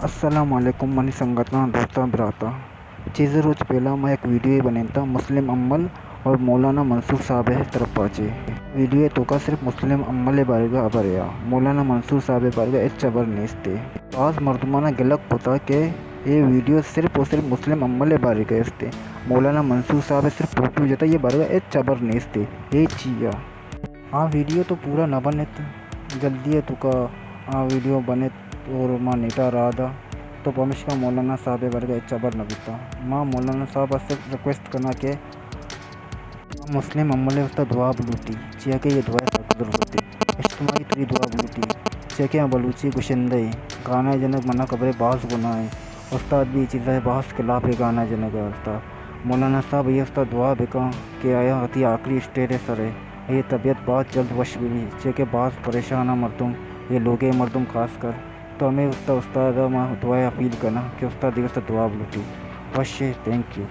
السلام علیکم منی سنگتاں، دوستاں، براتاں۔ چیزے روچ پیلا ما یک ویڈیوے بنینتا مسلم امل اور مولانا منصور صاحب ءِ طرفا چے۔ ویڈیو ءِ توکا صرف مسلم امل ءِ بارگا ہبر یا، مولانا منصور صاحب ءِ بارگا ہچ ہبر نیستے۔ باز مردمانا گلک کتا کہ اے ویڈیو صرف و صرف مسلم امل ءِ بارگا استے، مولانا منصور صاحب ءِ صرف فوٹو جتا، اے بارگا ہچ ہبر نیستے۔ اے چیا؟ آ ویڈیو تو پورا نہ بنت، جلدی ءِ توکا آ ویڈیو بنت اور ما نیٹا راہ دا، تو پمشکا مولانا صاحب ءِ بارگا ہچ ہبر نہ بیتا۔ ما مولانا صاحب ءَ صرف ریکویسٹ کناں کہ مسلم امل ءِ واسطہ دعا بلوٹی، چیا کہ اے دعا ءِ سک ضرورت ہے۔ اجتماعی طوری دعا بلوٹی، چیا کہ آ بلوچی گشندہ ہے، گانا جنگ منا خبرے باز گناہ ہے۔ استاد بھی اے چیزا باز خلاف ہے گانا جنگ ءِ۔ استاد مولانا صاحب، اے واسطہ دعا بکن کہ آیا وتی آخری اسٹیج ءِ سر ہے، اے طبیعت باز جلد وش بہ بی، چیا کہ باز پریشان ءَ مردم، اے لوگ ءِ مردم خاص کر۔ تو ہمے واسطہ استاد ءَ ما دعا ءِ اپیل کناں کہ استاد اے واسطہ دعا بلوٹی۔ وش ہے، تھینک یو۔